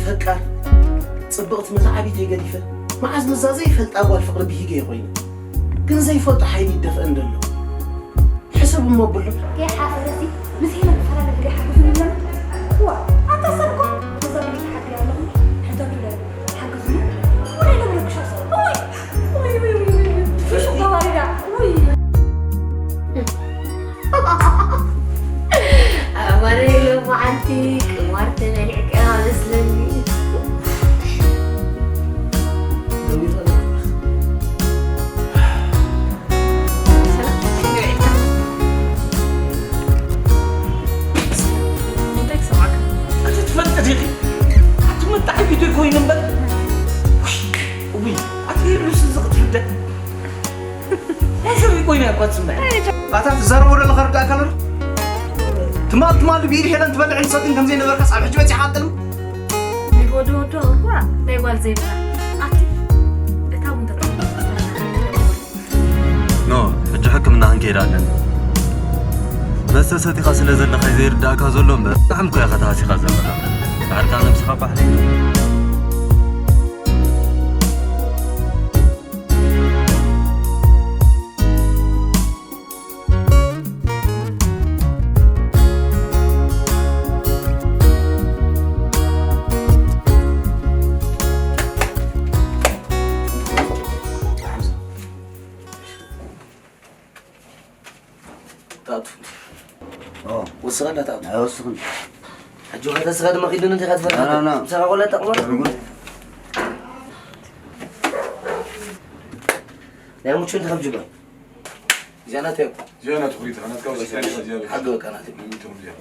ፈቃር፣ ጽብቕቲ መተዓቢተይ ገዲፈ፣ መዓዝ ምዛ ዘይፈልጣ ጓል ፍቕሪ ብሂገ እየ ኮይነ። ግን ዘይፈልጦ ሓይሊ ይደፍአን ዘሎ። ሕሰብ እሞ ብሉዕ። ገይሓ እረሲ፣ ምስ ሄለን ክፈላለ ገይሓ ብዙ ንብለን። ዋ፣ ኣታ ሰብ እኮ ነዛ ብለይቲ ሓግሪ ኣለኹ። ሕቶ ትብለ፣ ሓግዙኒ። ወደ ለምለክሻ ሰብ። ወይ፣ ወይ፣ ወይ፣ ወይ፣ ወይ። ፍሹቕ ተዋሪዳ። ወይ። ኣማረ ሎማዓንቲ ቅማር ተበሊዕካ መስለኒ። እንታይ ክሰማዕካ? ኣቲ ትፈልጢ ዲኺ? ኣቲ መጣዕቢቱ ኮይኑ እምበር። ውይ፣ ውይ፣ ኣቲ ሄሉስ እዚ ክትፍደ። ማዘር ኮይና እኳ ትስምዕ። ኣታ ትዛረቦ ዘለኻ ርዳእካ ኣሎ ዶ? ትማል ትማል ብኢድ ሄለን ትበልዕን ትሰትን ከም ዘይነበርካስ ኣብ ሕጂ በጺሕካ ኣጥልም? ናይ ወዲ ወዶ እኳ ናይ ጓል ዘይብላ። ኣቲ እታ እውን ተጠቕሚ ኖ፣ ሕጂ ሕክምና ክንከይድ ኣለና። መስተ ሰቲኻ ስለ ዘለኻ እዩ ዘይርዳእካ ዘሎ እምበር፣ ብጣዕሚ እኮ ኢኻ ተሃሲኻ ዘለኻ። ባዕልካ ነብስኻ ባሕሪ ትኣቱ። ኦ። ወስኸላ ትኣቱ። ኣይወስኽን። ሕጂ ኸ ተስኻ ድማ ኺዱ ነቲ ኸትፈርድ። ና፣ ና፣ ና። ምሳኻ ቆላ ጠቕሞ። ርጉም። ናይ ሙቹ እንተ ኸም ጅባ። እዚኣ ናተይ እኮ። እዚኣ ናቱ ኹሪት፣ ናትካ ወሲድካ፣ እዚኣ ቤት። ሓቂ በቃ ናተይ። ናቱ ኹሪት።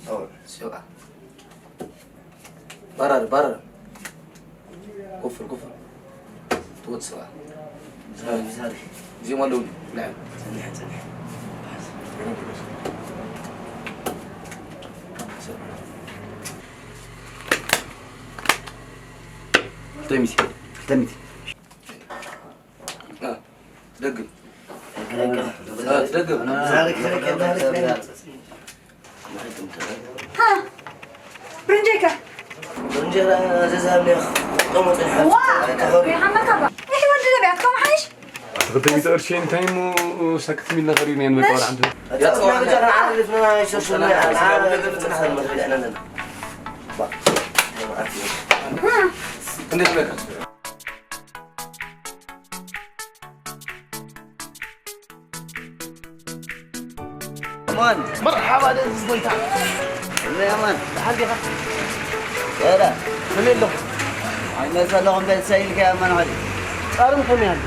ኦ፣ ሲዮቃ። ባራር፣ ባራር። ኩፍር፣ ኩፍር። ትወጽእ ሰብኣ። ዛሪ፣ ዛሪ። እዚኦም ኣለዉ። ንዕም። ጸኒሐ፣ ጸኒሐ። ክልተ ሚእቲ። ክልተ ሚእቲ። አ፣ ትደግም። አ፣ ትደግም። ሃ፣ ብርንጀይከ? ብርንጀራ ዘዝሃብኒ ክጠሞ ጽንሐ። ዋ! ተኸሪ። ይሓመካ ባ። ይሕ ወዲ ነቢያት፣ ከም ሓይሽ? ክልተ ሚእቲ ቅርሺ እንታይ እሞ ሰክት ሚል ነገር እዩ ነን መቀበል ዓንተ። ያጽዋና በጃ ዓሪፍና ሸሽና ዓሪፍና ነገር ጽንሐ መድረና። ባ። ሃ። እንዴት ነካ? ማን? መርሓባ ደንዝዝ ጎይታ። እመይ ኣማን። ደሓን ዲኻ? ወላ። ከመይ ኣለኹም? ኣይመሰለኹም በል ሰኢልካ ኣማን ሓዲ። ጻርም ከመይ ኣሎ?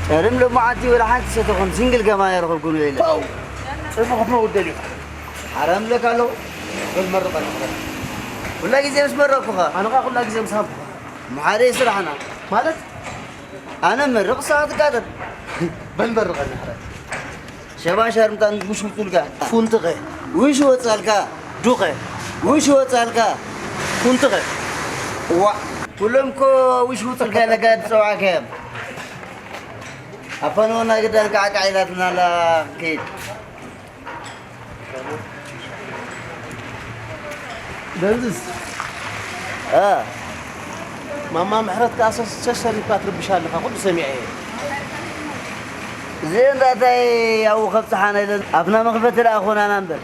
ጻርም ሎማዓንቲ ወላ ሓንቲ ሰተኹም ሲንግል ከማን ኣይረኸብኩን ኢለ። ተው። ጽቡቕ ክትመውት ደሊኻ። ሓራም እብለካ ኣለኹ። በል መርቐኒ። ኩላ ግዜ ምስ መረቕኩኻ። ኣነ ኸኣ ኩላ ግዜ ምስ ሃብኩኻ። እሞ ሓደ እዩ ስራሕና። ማለት? ኣነ መርቕ፣ ንስኻ ትጋደል። በል መርቐኒ ሕራይ። ሸባ ሻርምጣን ውሽ ውጹልካ። ፉንትኸ። ውሽ ወጻልካ። ዱኸ። ውሽ ወጻልካ። ፉንትኸ። ዋ። ኩሎም እኮ ውሽ ውጹልካ ኢለካ ዝጸዋዕካዮም። ኣፋንወና ግዳን ካዕካዕ ኢላትና ኣላ ክንከይድ። ደንዝዝ። እ። ማማ ምሕረት ከኣ ሰስ-፣ ሰስ ሰሪፋ ትርብሽ ኣለኻ፣ ኩሉ ሰሚዐ እየ። እዚኤን ዳእታይ ኣብኡ ከብጽሓና ኢለን ኣፍና መኽፈቲ ደኣ ኮናና እምበር።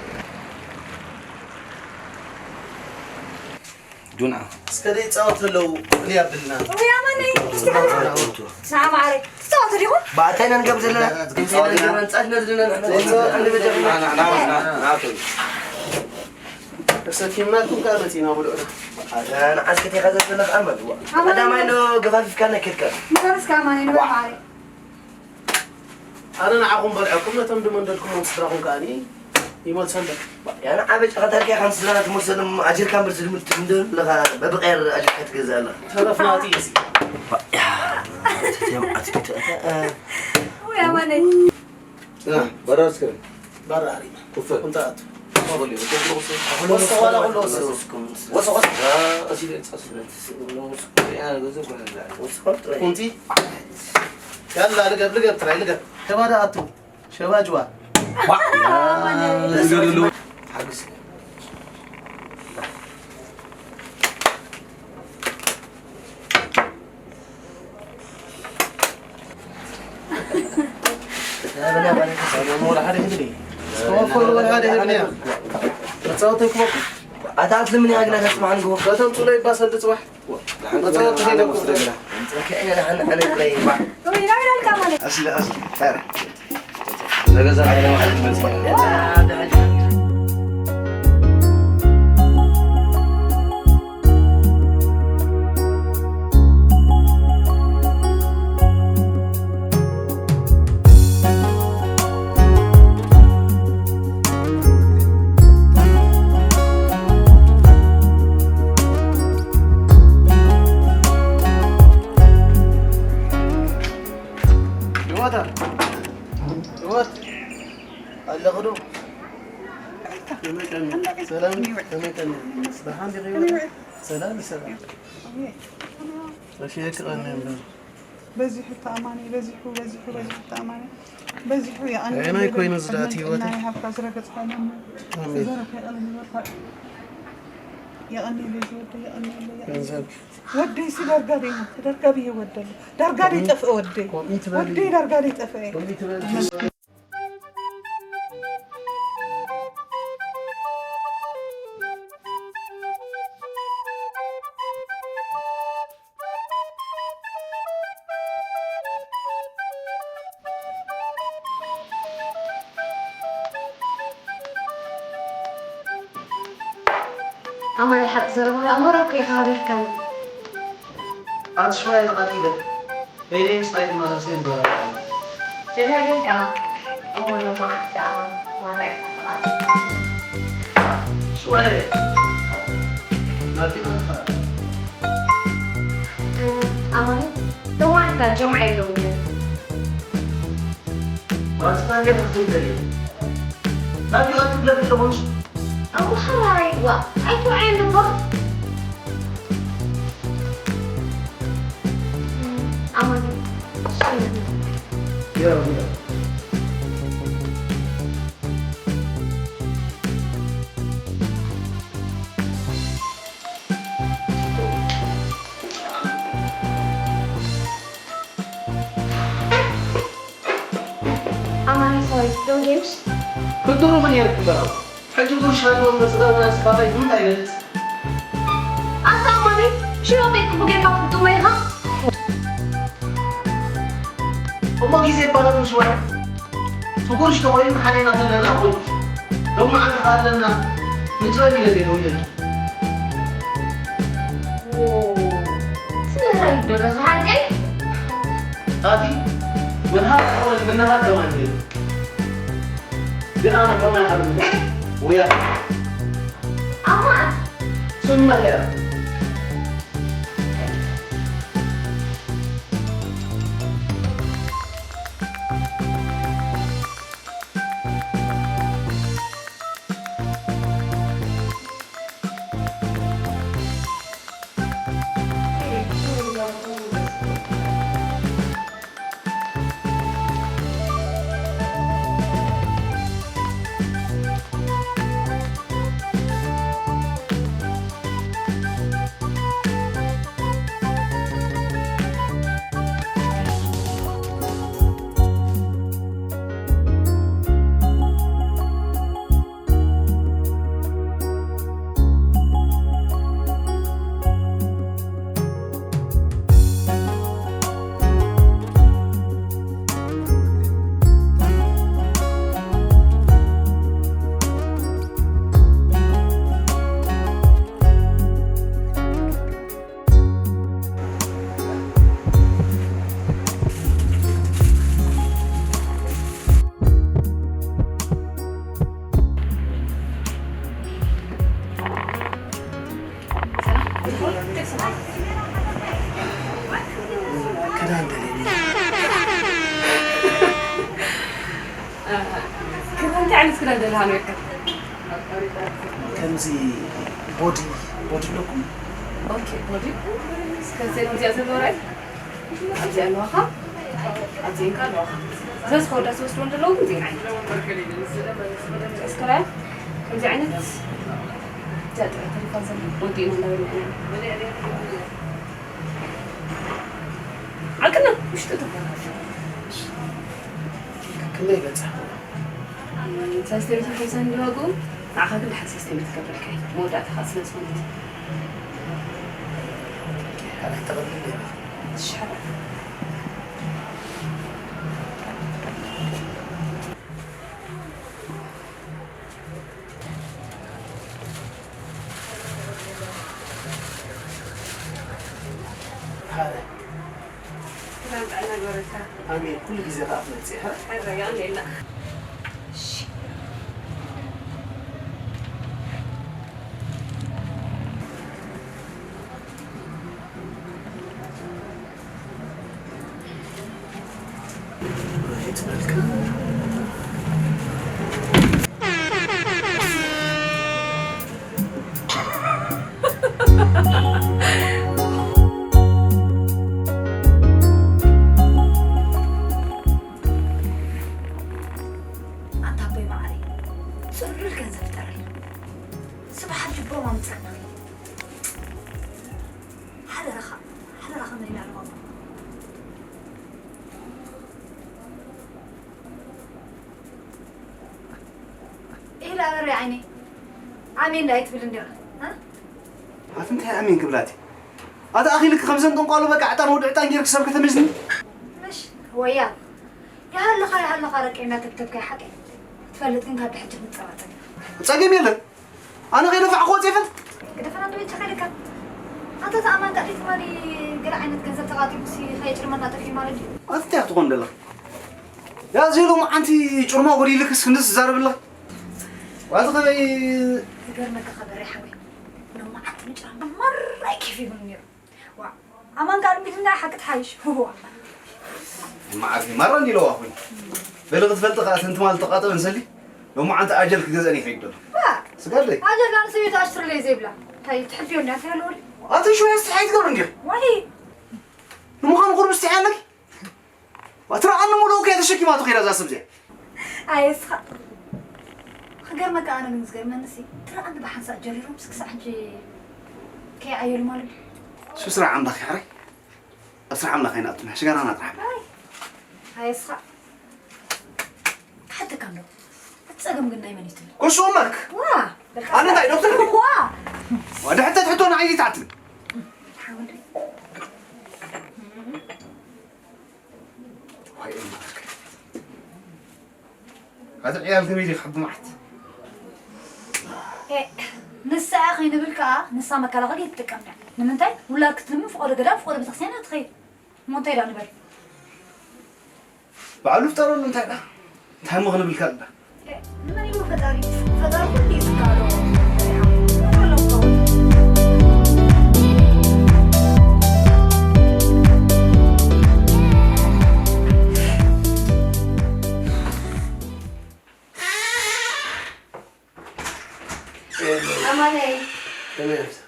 ዱንዓ። እስከ ደይ ጻወት ኣለዉ፣ ፍልይ ኣብልና። እውይ፣ ኣማነይ፣ እስኪ ሓንቲ። ንዓ፣ መዓረይ፣ ትጻወቱ ዲኹም? ብኣታይ ኢና ንገብ ዘለና? እንታይ ኢና ንገብ? ኣንጻት ነዝልና ንሕና። ንዓ፣ ንዓ፣ ንዓ፣ ንዓ፣ ንዓ፣ ንዓ። ተሰኪምናኩም ከኣ መጺና ብልዑና። ኣታ ንዓስከ ቴኻ ዘለኻ ኣማን። ኣማን። ቀዳማይ ዶ ገፋፊፍካና ኬድካ? ንገር እስከ ኣማነይ፣ ንበል መዓረይ። ኣነ ንዓኹም በልዐኩም፣ ነቶም ድመንደልኩሞም ስድራኹም ከኣኒ ይመልሰሎም። ያነ ዓበጭ ኸታርኪያ ኻን ስድራና ትመልሰሎም ኣጅርካ እምበር ስድሚ ትምንደሉ ኣለኻ፣ በብቐየር ኣጅርካ ትገዝእ ኣለኻ። ተረፍ ናቲ እዩ። ያ፣ ኣትክልቲ፣ ኣትክልቲ፣ እ። ወይ ኣማነይ። ና፣ በራር እስከ። በራሪ። ኩፈ። ኩንታ ኣቱ። ኩፈ። ወሰ፣ ዋላ ኩሎ ወሰ። ወሰ፣ ወሰ። አ፣ እሺ፣ እሺ። ወሰ፣ ወሰ። ኩንቲ። ያላ፣ ልገብ፣ ልገብ፣ ትራይ፣ ልገብ። ሸባ ዳ ኣቱ። ሸባ ጅዋ። ዋ። ሓግስ። ሓግስ። እሞ ወላ ሓደ ይህብኒ። እስከ ወፈሩ ወላ ሓደ ይህብኒ እያ። መጻወተይ ክበኩ። ኣታ ኣትልምኒ ሃግና ከስማዕን ግቦ። ከተምጹ ለይ ባሰል ጽባሕ። መጻወተይ ከይደኩ። ከእነ ንሓን ኣነ ጥራይ ይባዕ። ወይ፣ ና፣ ና፣ ና፣ ና። ኣስሊ፣ ኣስሊ፣ ታረ። ለገዛ ሓደ ማለት መጽያ። ህይወታ፣ ህይወት፣ ኣለኽዶ? ከመይ ቀኒ? ሰላም፣ ከመይ ቀኒ? ደሓን ዲኺ ህይወት? ሰላም፣ ሰላም። እሺ፣ የክቐኒ እምበር። በዚሑ ተኣማኒ፣ በዚሑ፣ በዚሑ፣ በዚሑ ተኣማኒ። በዚሑ የቐኒ፣ ኣየናይ በዚሑ ኮይኑ ዝዳእቲ ህይወት? ጥዕና ይሃብካ፣ ዝረገጽካ ይለምዕ። ኣሜን። ዝዘረግካ ይቐኒ፣ ይበርካ። የቐኒ፣ በዚ ወደይ፣ የቐኒ፣ የቐኒ። ገንዘብ። ወደይ፣ ሲ ደርጋ ደይና፣ ደርጋ ብዬ ወደለ። ደርጋ ደይ ጠፍአ ወደይ። ኮሚት በል። ወደይ ደርጋ ደይ ጠፍአ። ኮሚት በል። ኣማይ ሓቂ ዘረባ ኣእምሮ ከይካበድካኒ። ኣቲ ሽማይ ተቐቲለ። ከይደይ ምስታይ ትመሳሰል ይበራል። ደጋጊምካ እሞ ንመዓት ደኣ ማራ ይከፍኣል። ሽማይ ናቲኻ ትኸኣል። ኣማን፣ ተዋንካ ጀምዓ የለውንን። ማስታወቂያ ክትብል ደልየ። ናብዚ ቀልጢፍ ለፊ ኣለኹ። ኣቡ ሓራይ፣ ዋ፣ ኣይትውዓየኒ እባ። ኣማን፣ ሽም። ያው፣ ያው። ኣማኒ፣ ሶሪ፣ ዶንት ጌምስ። ክድሩ ምን የርክበረው? ሕጂ ጉርሻ ዶ መጽዳና ስባታይ ምን አይነት? ኣታ ኣማኒ፣ ሽሮ ቤት ክቡ ጌርካ ትጥመ ኢኻ? እሞ ግዜ ይባላል፣ ምሽ ማለት ትጉርሽ ተኾይኑ ሓደና ዘለና ኮይኑ ሎማዓንቲ ኣለና። ንጥበብ ኢለ ዘይደውለኒ። ስለ ራይ ዶ ዝሓንቀይ? ኣቲ ምንሃር ተኾይኑ ምንሃር ተማን ኢለ። ግን ኣነ ከማይ ሓሉ ወያ። ኣማን። ስምዕ እያ። ክዳን ደልየኒ። ክዳን እንታይ ዓይነት ክዳን ደለኻ ንወድካ? ከምዚ ቦዲ፣ ቦዲ ኣለኩም? ኦኬ፣ ቦዲ። እስከ እዚኣ እዚኣ ዘለዎ ራእይ? ኣብዚ ኣለዋኻ፣ ኣብዚ እንካ ኣለዋኻ። ስለዚ ከወዳ ዝወስድዎ እንደለዉ ግን እዚን ዓይነት። እስከ ራእይ፣ ከምዚ ዓይነት እዚኣ ጥራሕ ተሪፋ ዘላ ወዲእና እንዳበልና ኢና። ዓቅና ውሽጢ እቶ። ክንደይ በጽሐ? ሰለስተ ሚእቲ ሓምሳ እንዲ ዋግኡ ንዓኻ ግን ደሓን ሰለስተ ሚእቲ ክገብረልካ እየ። መወዳእታ ከዓ ስለ ዝኾነ። ሓራይ ተቐብል ዲኻ? እሺ፣ ሓራይ። ሓራይ። ሰላም ጥዕና ይግበረልካ። ኣሜን። ኩሉ ግዜ ከኣ ክትመጽእ ኢኻ። ኣይረጋግእን የላ። እሺ። ኣታ ኣቦይ መዓረይ፣ ጽሩል ገንዘብ ፍጠረልና። ስብሓት ጅቦም ኣምጻና። ሓደራኻ፣ ሓደራኻ መዲና ኣለኹ። ኢላ በሪ ዓይኒ። ኣሜን ዳይ ትብል እንዲኻ? እ? ኣቲ እንታይ ኣሜን ክብላቲ? ኣቲ ኣኺልክ ከምዘን ጠንቋሎ በቃ ዕጣን ወዲ ዕጣን ጌርክ ሰብ ከተመዝኒ? ምሽ፣ ወያ። ይሃለኻ፣ ይሃለኻ ረቀና ተብተብካ ሓቂ። ትፈልጥ ግን ካብ ብሕጂ ንጸባጸብ። ጸገም የለን። ኣነ ከይደፋዕኩ ወጽእ ይፈልጥ። ግደፈና እንዶ ይቻ ከይልካ። ኣንተ ተኣማን ቃል ትማሊ ገለ ዓይነት ገንዘብ ተቓጢቡሲ ከይጭርመና ጠፊኡ ማለት ድዩ? ኣቲ እንታይ ክትኾን ደለኻ? ያ እዚ ሎማዓንቲ ጭርሞ ጎዲልክስ ክንድስ ትዛረብ ኣለኻ? ዋዚ ከመይ ዝገርመካ ኸበረ ሓወይ፣ ሎማዓንቲ ምጭራም ማራ እዩ ኬፍ ይብሉ ነይሩ። ዋ፣ ኣማን ጋር እንግዲህ ሓቂ ትሓይሽ። ዋ። መዓት ማራ እንዲለዋ ኮይኑ። በለ ክትፈልጥ ከኣ ስንት ማለት ተቃጠበ ንሰሊ። ሎማዓንቲ ኣጀል ክገዝአን ይኸይድ ደሎ። ዋ። ስጋለይ። ኣጀል ኣነ ሰበይቲ ኣሽትርለይ ዘይብላ። እንታይ ትሕልዮ እንዳ ትያለወል? ኣቲ ሽወ ስትሓይ ትገብር እንዲኻ? ዋይ። ንምዃኑ ቁርብ ስትሓይ ኣለኪ? ትረኣኒ ሙሉእ ከይ ተሸኪማቶ ከይዳ እዛ ሰብ እዚኣ። ኣየስኻ። ክገርመካ ኣነ ግን ዝገርመኒ ሲ ትረኣኒ ብሓንሳእ ጀሪሮም ስ ክሳዕ ሕጂ ከይዓየሉ ማለት እዩ። እሱ ስራሕ ኣምላኽ ይሕረይ። ኣብ ስራሕ ኣምላኽ ኣይንኣቱን፣ ሽጋራና ጥራሕ። ኣይ፣ ኣየስኻ። ክሓተካ እንዶ። እቲ ጸገም ግን ናይ መን እዩ ትብል? ኩሱ እመርክ። ዋ፣ በቃ ኣነ እንታይ ዶክተር? ዋ። ወደ ሕተት ሕቶ ንዓይ ይትኣትል። ሓወልደይ። ዋይ እምበኣርከ። ኣቲ ዕያል ከመይ ዲኻ ብመዓት? ኤ፣ ንሳ እያ ከይንብል ከኣ፣ ንሳ መከላኸሊ እያ ትጥቀም እያ። ንምንታይ? ውላድ ክትልምን ፍቖዶ ገዳም ፍቖዶ ቤተክርስትያን እያ ትኸይድ። እሞ እንታይ ደኣ ንበል? ባዕሉ ፍጠረሉ እንታይ ደኣ? እንታይ እሞ ክንብልካ ደኣ? ንመን ኢሉ ፈጣሪ? ፈጣሪ ኩሉ እዩ ዝከኣሎ። ኣማነይ። ከመይ ኣምሳ?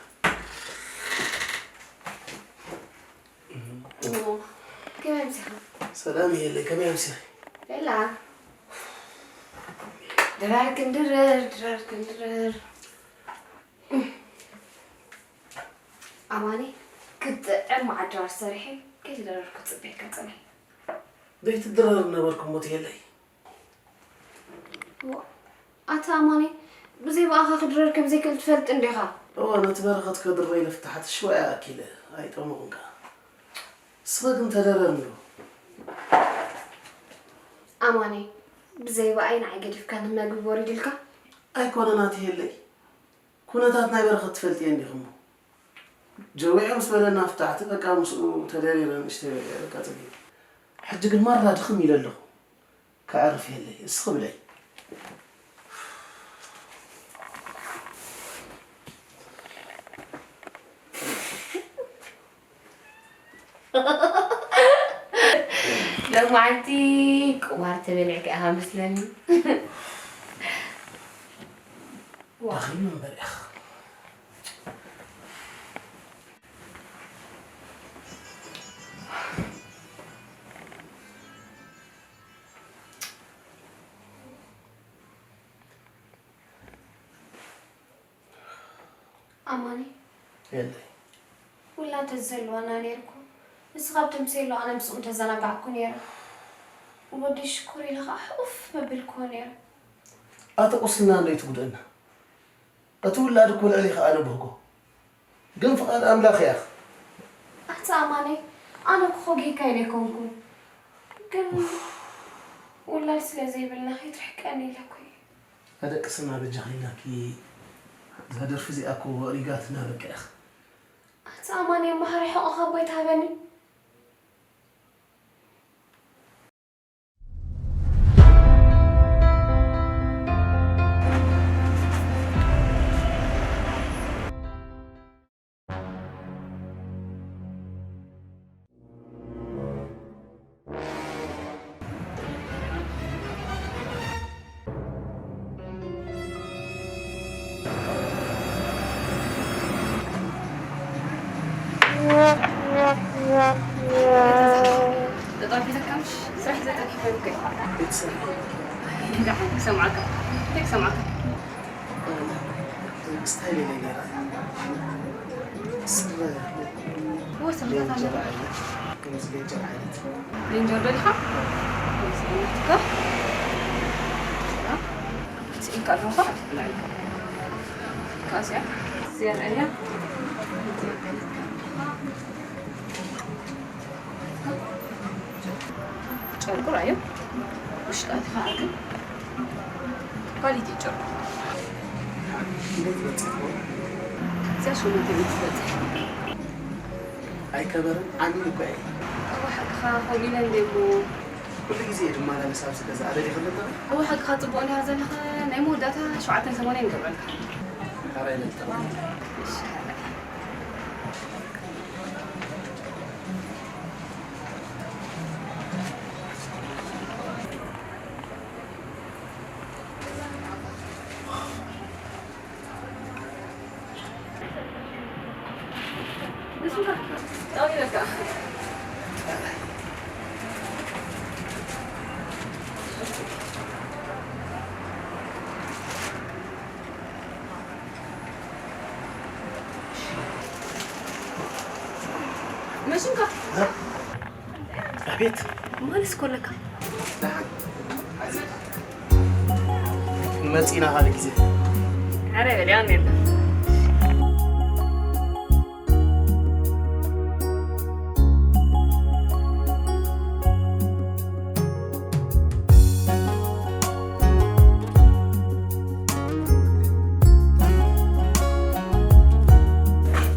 እሞ፣ ከመይ ኣምሲኻ? ሰላም የለ፣ ከመይ ኣምሲኺ? የላ። ድራር ክንድርር፣ ድራር ክንድርር። ኣማኒ፣ ክጥዕም መዓድራር ሰሪሐ፣ ከይተደረርኩ ጽበየካ ጽንሐ። ዘይትድረር ነበርኩ እሞ ትየለይ። ዋ፣ ኣታ ኣማኒ፣ ብዘይ ብኣኻ ክድረር ከም ዘይክእል ትፈልጥ እንዲኻ። እወ፣ ነቲ በረኸት ከድሮ ኢለ ፍታሓት ሽዋ እያ ኣኪለ፣ ኣይጠመኹን ከኣ። ንስኺ ግን ተደረር እንዶ። ኣማኒ፣ ብዘይ ብኣይ ንዓይ ገዲፍካ ንመግቢ ወሪድልካ? ኣይኮነን ኣትየለይ። ኩነታት ናይ በረኸት ትፈልጥዮ እንዲኺ እሞ። ጀዊዐ ምስ በለና ፍታሕቲ፣ በቃ ምስኡ ተደሪረ ንእሽተይ በሊዐ፣ በቃ ጸጊበ። ሕጂ ግን ማራ ድኽም ኢለ ኣለኹ። ከዕርፍ የለይ፣ እስኺ ብለይ። ሎማዓንቲ ቁማር ተበሊዕካ ኢኻ መስለኒ። ዋ። ደኺመ እምበር ኢኻ። ኣማኒ። የለይ። ውላድ ተዘልዋና ነይርኩ። ንስኻ ኣብ ተምሴሎ ኣነ ምስኡ ምተዘናጋዕኩ ነይረ። ወዲ ሽኩር ኢለ ኸዓ ሕቑፍ መብልክዎ ነይረ። ኣታ ቁስልና እንዶ ይትጉድእና። እቲ ውላድ እኮ ልዕሊ ከኣ ነብህጎ። ግን ፍቓድ ኣምላኽ እያ። ኣታ ኣማነይ፣ ኣነ እኮ ጌጋ ኢለ ኣይኮንኩን። ግን ውላድ ስለ ዘይብልና ከይትርሕቀኒ ኢለ እኮ እየ። ኣደቅስና በጃኺ ኢልናኪ። እዛ ደርፊ እዚኣ እኮ ሪጋትና በቃ ኢኻ። ኣታ ኣማነይ፣ እሞ ሓሪ ሕቖኻ እባ ኣይትሃበኒ። ተጣፊተካ ምሽ? ስራሕ ዘጠፊፈካ። ቤተሰብ። ደሓን፣ ክሰምዓካ። እንታይ ክሰምዓካ? ስታይል ኢለ ነይራ። ስረ እወ፣ ስምታት ሌንጀር ኣለዎ። ዓይነት፣ ከምዚ ሌንጀር ዓይነት። ሌንጀር ደሊኻ? ከምዚ ዓይነት እኮ። ስኢልካ ኣለኻ? ካዚያ፣ እዚኣ ርኣያ። ጨርቁ ርኣዮ። ውሽጣ እቲ ኸኣ ግን ኳሊቲ ጨርቁ። እንዴት መጽእ? እዚኣ ሸሞንተ ሚእቲ ትበጽሕ። ኣይከበርን ዓሚል እኮ እየ። እወ ሓቅኻ፣ ከምኡ ኢለ እንደ እሞ። ኩሉ ግዜ እየ ድመላለስ ኣብዚ ገዛ፣ ኣደሊ ክልተ። እወ ሓቅኻ፣ ጽቡቕ እንዲኻ ዘለኻ፣ ናይ መወዳእታ ሸውዓተን ሰማንያን ይገብረልካ። ካራይ ለልተባ። እሺ። መሽንካ ኣቤት። ማለስ ኮለካ። ደሓን። ንመጽእ ኢና ካልእ ግዜ። ኧረ በል፣ ያን የለን።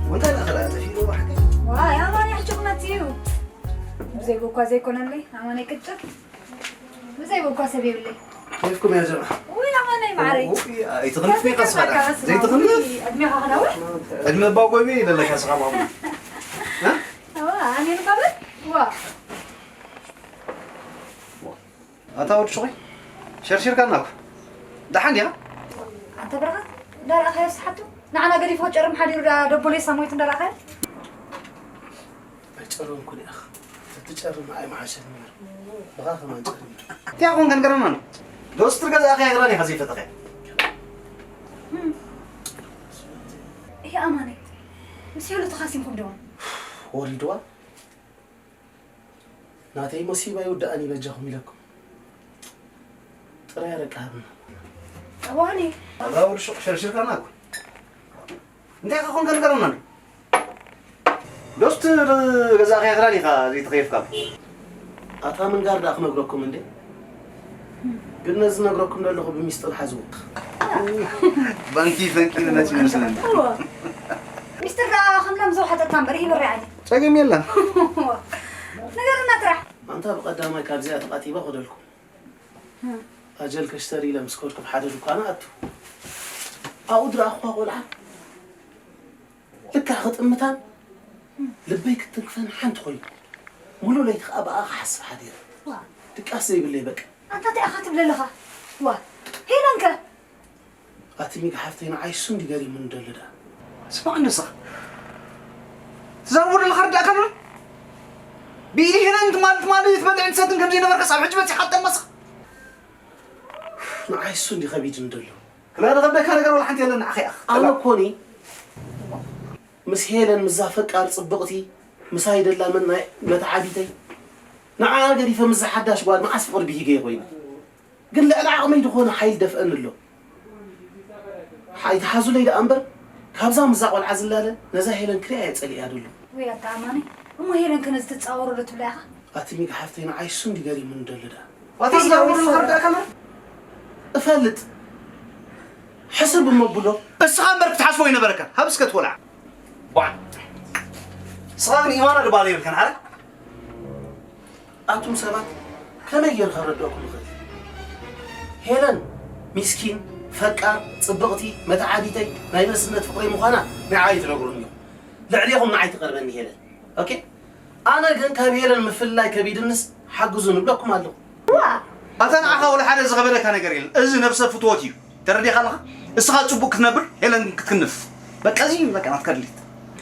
እንታይ ደኣ ኸኣ ጠፊኡ ብሓቂ? ዋይ፣ ኣማን ያሕጭቕ መጺኡ። ብዘይ ቦኳ ዘይኮነለይ፣ ኣማን ኣይቅጭር። ብዘይ ቦኳ ሰብ የብለይ። ኬፍኩም ያ ጀምዓ። ውይ፣ ኣማን ናይ ማዕረይ። ውይ፣ ኣይትኽልፍ ከስኻ ዳ። ዘይትኽልፍ? ውይ፣ ዕድሜኻ ኸዳ ውይ። ዕድመ እባ ጎይኑ ይደለካ ስኻ ማሙ። እ? ኣዋ፣ ኣሜን እባ በል። ዋ። ኣታ ወዲ ሹቕ፣ ሸርሺርካና እኮ። ደሓን ዲኻ? ኣንተ ብርሃን፣ እንዳረኣኻዮ ስሓቱ? ንዓና ገዲፉ ክጨርም ሓዲሩ ዳ ደቦ ሌሳ ሞይቱ እንዳረኣኻዮ? ኣይጨረምኩን እየ። ተትጨርም ኣይምሓሸን ነይሩ። ብኻ ከማን ጨሪምካ። እንታይ ኮንካ ንገረና ኣሎ? ዶ ስትር ገዛእካያ ግራን ኢኻ ዘይፈተኸ? እህ ኣማነይ፣ ምስ ሄሉ ተኻሲምኩም ዶ? ወሪድዋ? ናተይ መሲባ ይውድኣኒ በጃኹም ኢለኩም። ጥራይ ኣረቂ ሃብና። ኣዋኒ። ኣዛ ወዲ ሹቕ ሸርሽርካና እኮ። እንታይ ከ ኮንካ ንገረና? ዶስት ገዛእካያ ክዳን ኢኻ ዘይተኸየፍካ? ኣታ ምንጋር ደኣ ክነግረኩም እንዴ? ግን ነዚ ነግረኩም ዘለኹ ብሚስጥር ሓዝዎ። ባንኪ ፈንቂሉ መፂኡ ይመስለኒ። እዋ። ሚስጥር ደኣ ከም ላም ዘውሓጠታ እምበር ይበርዕ ኣለ። ጸገም የለን። ነገርና ጥራሕ። ኣንታ ብቐዳማይ ካብዚኣ ተቓቲበ ክደልኩም። ኣጀል ከሽተር ኢለ ምስ ከድኩ ሓደ ድኳን ኣቱ። ኣብኡ ዝረኣኹዋ ቆልዓ ልክዕ ክጥምታን ልበይ ክትንክፈን ሓንቲ ኮይኑ። ሙሉ ለይቲ ከኣ ብኣ ክሓስብ ሓዲረ። ዋ። ድቃስ ዘይብለይ በቃ። ኣንታ እንታይ ኢኻ ትብል ኣለኻ? ዋ። ሄለንከ? ኣቲ ሚግ ሓፍተይ ንዓይ እሱ እንዲ ገሪሙኒ ደሎ ደኣ። ስማዕ ንስኻ። ትዛረቦ ዘለኻ ርዳእካ ዶ? ብኢድ ሄለን ትማሊ ትማሊ ትበልዕን ትሰትን ከም ዘይነበርካስ ኣብ ሕጂ መጺኻ ትጠመስኻ? ንዓይ እሱ እንዲ ከቢድኒ ደሎ። ክላ ዝኸብደካ ነገር ወላ ሓንቲ የለን ንዓኻ ኢኻ። ኣነ እኮ እኔ ምስ ሄለን ምስዛ ፈቃር ጽብቕቲ ምሳይ ደላ መን ናይ መተዓቢተይ ንዓኣ ገዲፈ ምስዛ ሓዳሽ ጓል መዓስ ፍቕሪ ብሂገ ኮይነ። ግን ልዕሊ ዓቕመይ ዝኾነ ሓይሊ ደፍአኒ ኣሎ። ኣይትሓዙለይ ደኣ እምበር፣ ካብዛ ምስዛ ቆልዓ ዝላለ ነዛ ሄለን ክሪኣ እየ ጸሊእያ ደሎ። ወይ ኣታ ኣማኒ፣ እሞ ሄለን ከ ነዚ ትጻወሮ ዶ ትብላ ኢኻ? ኣቲ ሚግ ሓፍተይ፣ ንዓይ እሱ እንዲ ገሪሙኒ ደሎ ደኣ። ኣታ ዝዛወሩ ኣለኻ ደኣ ከመ? እፈልጥ። ሕስብ እሞ ብሎ። እስኻ እምበር ክትሓስቦ ይነበረካ። ሃብ እስከ ትወልዓ። ቧዕ። እስኻ ግን ኢማና ድባል የብልካን፣ ዓረ? ኣቱም ሰባት ከመይ ገይረ ከረድኦኩም እኽእል? ሄለን ሚስኪን፣ ፈቃር፣ ጽብቕቲ፣ መተዓቢተይ፣ ናይ ንእስነት ፍቕረይ ምዃና ንዓይ ትነግሩኒ ኢኹም። ልዕሌኹም ንዓይ ትቐርበኒ ሄለን። ኦኬ? ኣነ ግን ካብ ሄለን ምፍልላይ ከቢድንስ ሓግዙኒ እብለኩም ኣለኹ። ዋእ! ኣታ ንዓኻ ወላ ሓደ ዝኸበደካ ነገር የለን። እዚ ነብሰ ፍትወት እዩ። ተረዲእካ ኣለኻ? እስኻ ጽቡቕ ክትነብር፣ ሄለን ክትክንፍ። በቃ እዚ እዩ በቃ ናትካ ድሌት።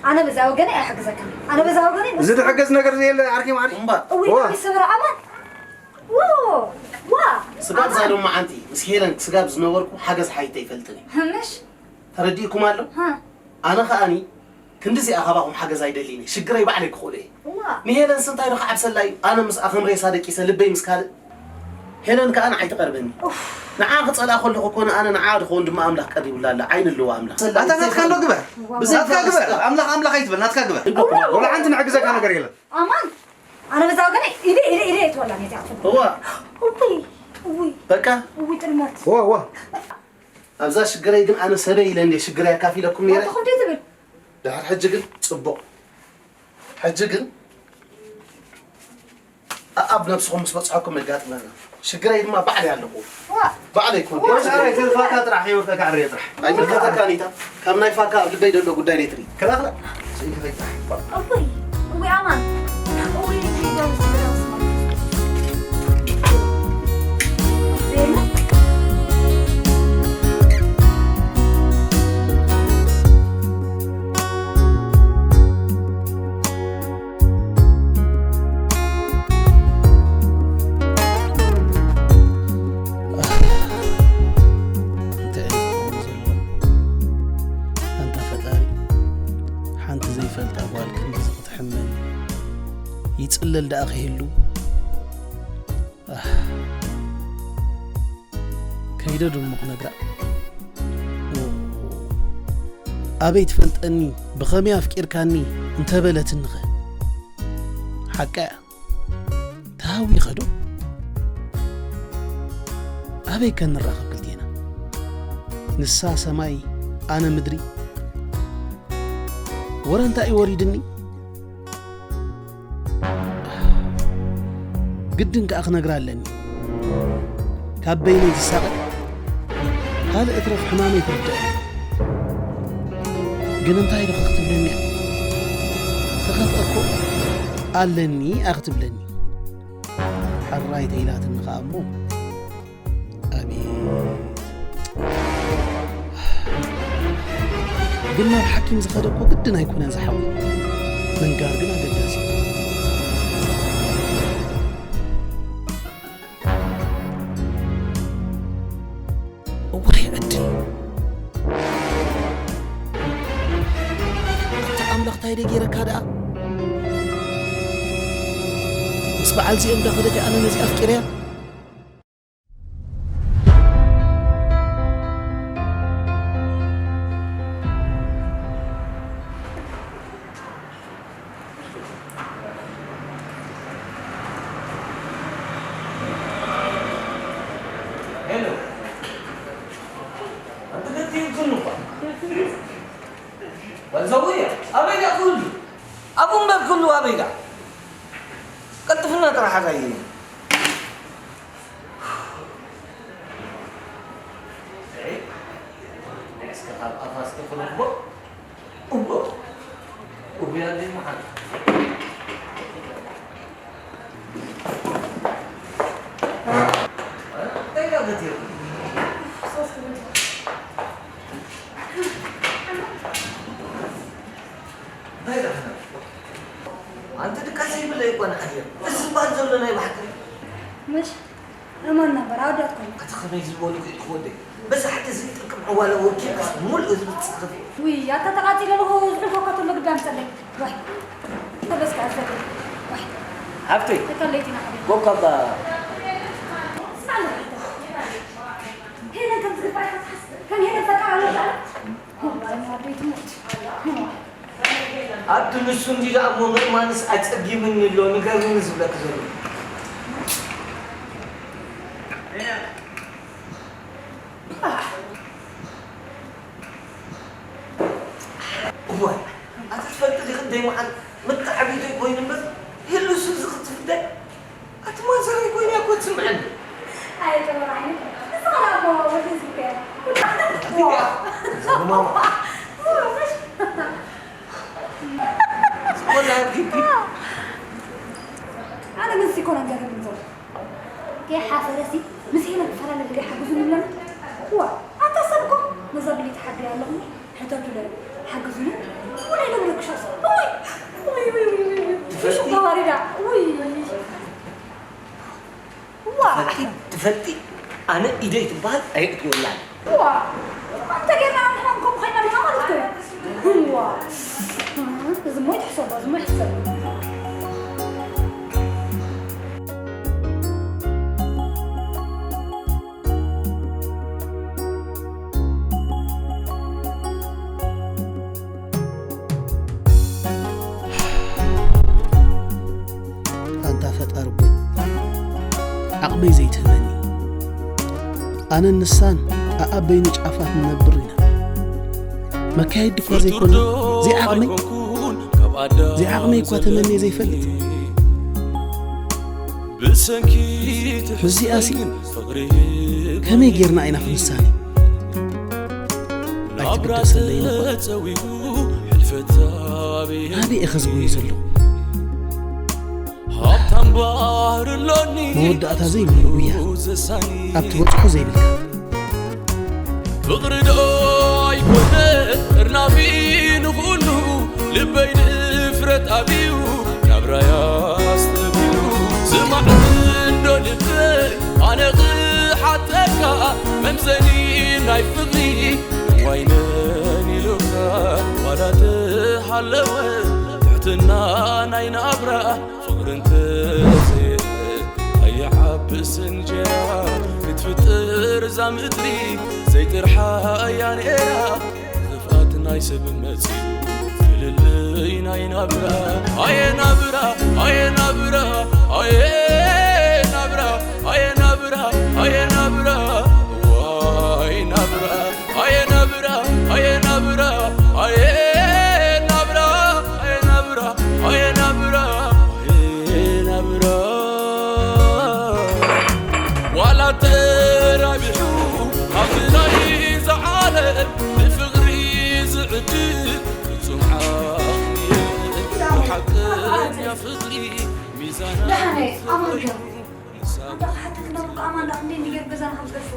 ኣነ በዛ ወገነይ ኣይሕግዘካን። ኣነ በዛ ወገነይ እዚ ድሕገዝ ነገር ዘየለ ዓርኪ ማዕሪ። እምባ። እውይ ዋ። ደቂ ስብራ ኣማን። ዎ! ዋ! ስጋብ እዛ ኣማን። ሎማዓንቲ ምስ ሄለን ክስጋብ ዝነበርኩ ሓገዝ ሓይተ ይፈልጥን እየ። ምሽ? ተረዲእኩም ኣሎ? ሃ። ኣነ ከኣኒ ክንድዚኣ ካባኹም ሓገዝ ኣይደልይን እየ። ሽግረይ ባዕለይ ክኽእሎ እየ። ዋ! ንሄለንስ እንታይ ዶ ክዓብሰላ እዩ? ኣነ ምስኣ ከም ሬሳ ደቂሰ ልበይ ምስ ካልእ። ሄለን ከኣ ንዓይ ትቐርበኒ። ኡፍ! ንዓ ክጸልኣ ከለኹ እኮ ንኣነ ንዓ ድኸውን ድማ ኣምላኽ ቀሪቡላ ኣሎ። ዓይኒ ኣለዎ ኣምላኽ። ኣታ ናትካ እንዶ ግበር። ብዘይ ናትካ ግበር። ኣምላኽ ኣምላኽ ኣይትበል፣ ናትካ ግበር። ወላ ሓንቲ ንዕግዘካ ነገር የለን። ኣማን! ኣነ በዛ ወገነይ ኢደ ኢደ ኢደ እየ ትወላ ነዚኣ ክፍል። እዋ! እውይ! እውይ! በቃ! እውይ ጥልመት! ዋ ዋ! ኣብዛ ሽግረይ ግን ኣነ ሰበይ ኢለ እንደ ሽግረይ ኣካፊለኩም ነይረ። ኣትኹም ደይ ትብል? ድሕር ሕጂ ግን ጽቡቕ። ሕጂ ግን ኣኣብ ነብስኹም ምስ በጽሐኩም ነጋጥመና። ሽግረይ ድማ ባዕለይ ኣለኹ። ዋ! ባዕለይ ኩን። ዋ! ወሳራይ ትልፋካ ጥራሕ ህይወትካ ዓርየ ጥራሕ። ኣይምልከተካን ኢታ። ካብ ናይ ፋካ ኣብ ልበይ ዘሎ ጉዳይ ደይትሪ። ክላኽላ። ስኢልካ ጥራሕ። እውይ! እውይ ኣማን! እውይ ልጅ ይደውስ ብለው ስማ። ዜና? እንታይ እዩ ዝኸውን ዘሎ? ኣንታ ፈጣሪ፣ ሓንቲ ዘይፈልጣ ጓል ክንድዚ ክትሕመን ይጽለል ደኣ ከይህሉ? ኣህ፣ ከይደ ድሞ ክነግራ። ኦ፣ ኣበይ ትፈልጠኒ፣ ብኸመይ ኣፍቂርካኒ እንተበለትንኸ? ሓቃ እያ። ተሃዊኸ ዶ? ኣበይ ከ ንራኸብ ክልቴና? ንሳ ሰማይ፣ ኣነ ምድሪ። ወረ እንታይ እዩ ወሪድኒ? ግድን ከኣ ክነግራ ኣለኒ። ካብ በይነይ ዝሳቐ ካልእ እትረፍ ሕማመይ ትርድእ። ግን እንታይ ኢልኻ ክትብለኒ እያ? ተኸፍአ እኮ ኣለኒ እያ ክትብለኒ። ሕራይ ተኢላትኒ ከኣ እሞ፣ ኣቤት። ግን ናብ ሓኪም ዝኸደ እኮ ግድን ኣይኮነን ዝሓወይ። ምንጋር ግን ኣገዳሲ እዩ። እዋይ ዕድል! ኣታ ኣምላኽ ታይ ደይ ገይረካ ደኣ? ምስ በዓል ዚኤ እንዳኸደት ኣነ ነዚ ኣፍቂረያ? ሄሎ። ኣንተ ገቲርኩን እኳ። ወዘውየ፣ ኣበይ ደኣ ኩሉ? ኣብኡ እምበር ኩሉ ኣበይ ደኣ? ቀልጥፍና ጥራሕ ኣሳየኒ። እስከ ካብ ኣፋ እስከ ክነኽቦ። እቦ፣ እቦ ያለኝ መሓል። እንታይ ዳገት ይርኩ? እንታይ ዳገት? ኣንቲ ድቃስ ይብለ ይኮን ሓዲር። እዚ ባል ዘሎ ናይ ባሕሪ። ምሽ እመን ነበር ኣወዳት ኮነ። ኣቲ ከመይ ዝበሉ ክኢልክ ወደይ? በዚ ሓቂ እዚ ይጥቅም ዕዋላ ወኪልካስ ሙሉእ ህዝቢ ትጽርፍ። ውይ ኣታ ተቃጺለ ኣለኹ ዝዕልኮካ ተሎ ግዳም ጸለይ። ዋይ። ተበስካ ኣዘገ። ዋይ። ሓፍተይ። ተከለይቲና ሓቢብ። ጎካባ። ስማዕ ኣለኹ። ሄለን ከም ዝግባእ ኢኻ ትሓስብ? ከም ሄለን ፈቃር ኣለካ? ኣቲ ንሱ እንዲ ደኣ እሞ ምእማንስ ኣጸጊሙኒ ኣሎ፣ ንገርኒ ዝብለኪ ዘሎ። እዋይ፣ ኣቲ ትፈልጢ ዲኺ ክንደይ መዓልቲ መተዓቢተይ ኮይኑ እምበር፣ የሉስ እዚ ክትፍዳይ። ኣቲ ማዘረይ ኮይና እኮ ትስምዐኒ። ኣየ ጨመር ዓይኒ፣ ንስኻ ደኣ እኮ ወዲ ህዝቢ እኮ ኢኻ። ኩሉ ኣቲ ዲያ፣ እዛ ጉማማ። እዋ፣ መሽ-፣ ዝኾነ ኣብ ግቢ። ኣነ ግን እኮ ነገር ምን ዘሎ። ከይሓፈረሲ ምስ ሄለን ክፈላለ ድለ ሓግዙ ንብለና። እዋ፣ ኣታ ሰብ እኮ ነዛ ብለይቲ ሓቢረ ኣለኹ። ሕተቱለይ፣ ሓግዙኒ። እሞ ናይ ነብረ ክሻስ። እዋይ፣ እዋይ፣ እዋይ፣ እዋይ፣ እዋይ። ትፈልጢ? ሽሽ ተዋሪዳ። እውይ። እዋ። ትፈልጢ፣ ትፈልጢ፣ ኣነ ኢደይ ትበሃል ኣየእትወላን። እዋ። እማ እንተ ጌርና ንሕና ከም ኮይና ኣለና ማለት እኮ እዩ። እዋ። እዚ እሞ ይትሕሰቦ፣ እዚ እሞ ይሕሰብ። ኣንታ ፈጣሪ ቦይ፣ ዓቕመይ ዘይትህበኒ። ኣነን ንሳን ኣኣበይኑ ጫፋት ንነብር ኢና። መካየዲ እኳ ዘይኮነ፣ ዘይዓቕመይ፣ ዘይዓቕመይ እኳ ተመንየ ዘይፈልጥ። ምስዚኣሲ ከመይ ጌርና ኢና ክንሳነ? ኣይትግደሰለይን እባ። ናበይ ኢኸ ዝጎዩ ዘለኹ? መወዳእታ ዘይብሉ ጉያ፣ ኣብ ትበጽሖ ዘይብልካ። ፍቕሪ ዶ ኣይኮነ እርናፊ ንኹሉ ልበይ ድፍረት ኣብዩ ናብራይ ኣስተብሂሉ። ስማዕ እንዶ ልበይ ኣነ ክሓተካ መምዘኒ ናይ ፍቕሪ ዋይነን ኢሉካ ዋላ ተሃለወ ትሕትና ናይ ናብራ ፍቕሪ እንተዘየለ ኣይዓብስ እንጀራ ክትፍጥር እዛ ምድሪ ዘይጥርሓ እያ ነይራ። ክፍኣት ናይ ሰብ መጺኡ ፍልልይ ናይ ናብራ ኣየ ናብራ ኣየ ናብራ ኣየ ናብራ ኣየ ናብራ ኣየ ናብራ ዋይ ናብራ ኣየ ናብራ ኣየ ናብራ ኣየ ናብራ ኣየ ናብራ ኣየ ናብራ ኣየ ናብራ ዋላ ተራቢሑ ኣብቲ ናይ ዝዓለም ንፍቕሪ ዝዕድል ፍጹም ዓቕሚ የለን። ሓቀኛ ፍቕሪ ሚዛና ደሓነ ኣማን ገሩ። ኣንታ ክሓተክ እንዳበልኩ ኣማን ዳ ክንደይ እንዲገር ገዛና ካብ ዝገድፎ።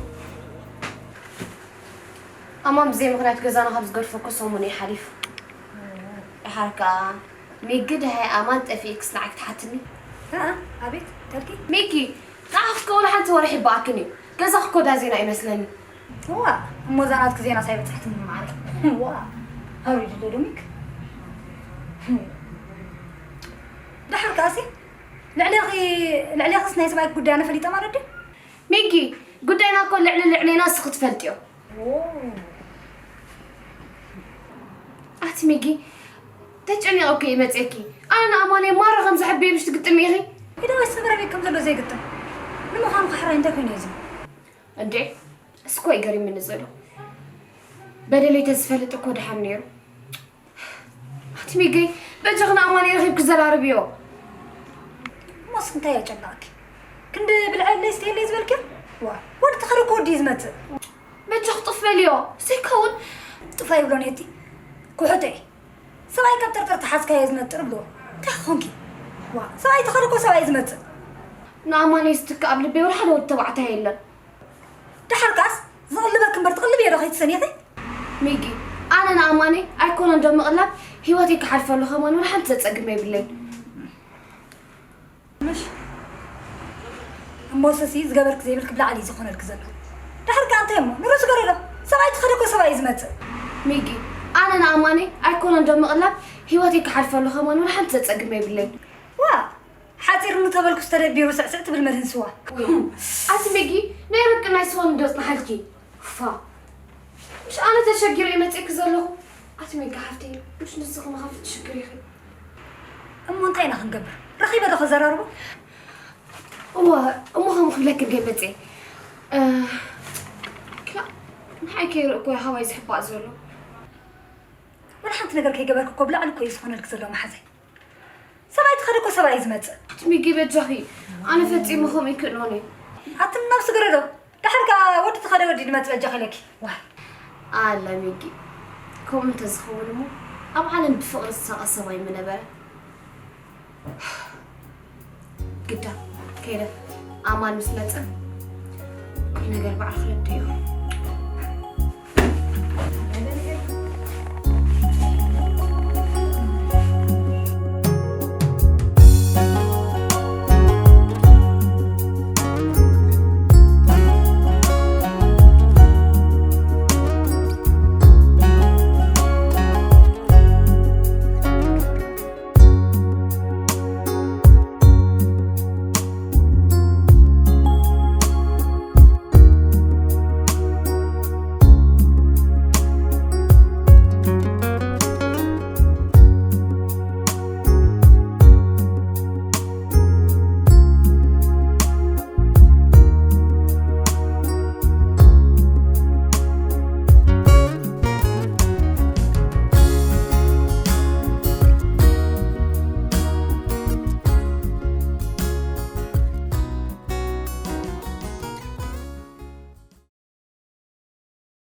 ኣማን ብዘይ ምኽንያት ገዛና ካብ ዝገድፎ እኮ ሰሙን እዩ ሓሊፉ። ደሓር ከኣ ሜጊ ደሃይ ኣማን ጠፊእክስ ንዓይ ክትሓትኒ? ኣኣ፣ ኣቤት፣ ተልኪ? ሜጊ፣ ንዓኺ እኮ ወላ ሓንቲ ወርሒ ይበኣክን እዩ። ገዛኺ እኮ ዳ ዜና ይመስለኒ። እዋ፣ እሞ እዛ ናትኪ ዜናስ ኣይበጻሕትንን ማዓረይ። እዋ፣ ኣውሪድለይ ዶ ሜጊ? ደሓር ከኣሲ፣ ልዕሌኺ፣ ልዕሌኽስ ናይ ሰብኣይኪ ጉዳይ ኣነ ፈሊጠ ማለት ድዩ? ሜጊ፣ ጉዳይና እኮ ልዕሊ ልዕሌና እስኺ ትፈልጥዮ። ኦ። ኣቲ ሜጊ፣ ተጨኒቐ እኮ እየ መፅየኪ። ኣነ ንኣማነይ ማራ ከም ዘሕብየ ምሽ ትግጥሚ ኢኺ? ኢደ ወይ ሰብረ ቤት ከም ዘሎ ዘይግጥም። ንምዃኑ ከሕራይ እንታይ ኮይኑ እዩ እዚ? እንዴ፣ እስኮ እዩ ገሪምኒ ዘሎ። በደለይ ተዝፈልጥ እኮ ደሓን ነይሩ። ኣቲ ሜገይ፣ በጃኺ ንኣማነይ ረኺብኪ ዘራርብዮ። እሞስ እንታይ የጨነቐኪ? ክንዲ ብልዐለይ ስተየለይ ዝበልክዮ? ዋ፣ ወዲ ተኸሪ እኮ ወዲ እዩ ዝመጽእ። በጃኺ ጡፍ በልዮ፣ ዘይከውን። ጡፍ ኣይብሎን እየ እቲ። ኩሕቶ እየ። ሰብኣይ ካብ ጥርጥር ተሓዝካዮ ዝነጥር ብሎ። እንታይ ኾንኪ? ዋ፣ ሰብኣይ ተኸሪ እኮ ሰብኣይ እዩ ዝመጽእ። ንኣማነይ ዝትክእ ኣብ ልበይ ወላ ሓደ ወዲ ተባዕታይ የለን። ደሓር ከኣስ ዝቕልበኪ እምበር ትቕልብዮ ዶ ከይትሰንየኺ? ሚጊ፣ ኣነ ንኣማነይ ኣይኮነን ዶ ምቕላብ፣ ህይወተይ ክሓልፈሉ ከማን ወላ ሓንቲ ዘጸግም የብለይን። ምሽ? እሞ ሰሲ ዝገበርክ ዘይብልክ ብላዕሊ እዩ ዝኾነልክ ዘሎ። ደሓር ከኣ እንታይ እሞ ንርእሱ ገረዶ? ሰብኣይ ትኸደ እኮ ሰብኣይ እዩ ዝመጽእ። ሚጊ፣ ኣነ ንኣማነይ ኣይኮነን ዶ ምቕላብ፣ ህይወተይ ክሓልፈሉ ከማን ወላ ሓንቲ ዘጸግም የብለይን። ዋ! ሓጺርኒ ተበልኩስ ተደቢሩ ስዕስዕ ትብል መድህን ስዋ። ኣቲ ሚጊ፣ ናይ ርብቂ ናይ ስዋ እንዶ ጽንሓልኪ። ፋ። ምሽ ኣነ ተሸጊረ እየ መጺእኪ ዘለኹ። ኣቲ ሚጋ ሓፍተይ፣ ምሽ ንስኺ መኻፍቲ ሽግር ኢኺ። እሞ እንታይ ኢና ክንገብር? ረኺበ ዶ ከዘራርቦ? እዋ፣ እሞ ከም ክብለክ እንደ መፅእ ክላ ንሓይ ከይርኢ እኮ ሃዋይ ዝሕባእ ዘሎ። ወላ ሓንቲ ነገር ከይገበርክ እኮ ብላዕሊ እኮ እዩ ዝኾነልክ ዘሎ መሓዘይ። ሰብኣይ ትኸደ እኮ ሰብኣይ እዩ ዝመፅእ። ኣቲ ሚጊ በጃኺ፣ ኣነ ፈፂሙ ከምኡ ይክእኖኒ። ኣቲ ናብ ስግረ ዶ ድሓር ከኣ ወዲ ትኸደ ወዲ ድመፅእ በጃኺ ኢለኪ። ዋ ኣላ ሚጊ፣ ከምኡ እንተዝኸውን እሞ ኣብ ዓለም ብፍቕሪ ዝሳቐ ሰብኣይ ምነበረ። ግዳ ከይደ ኣማን ምስ መፀ ኩሉ ነገር በዓል ክረድእ እዩ።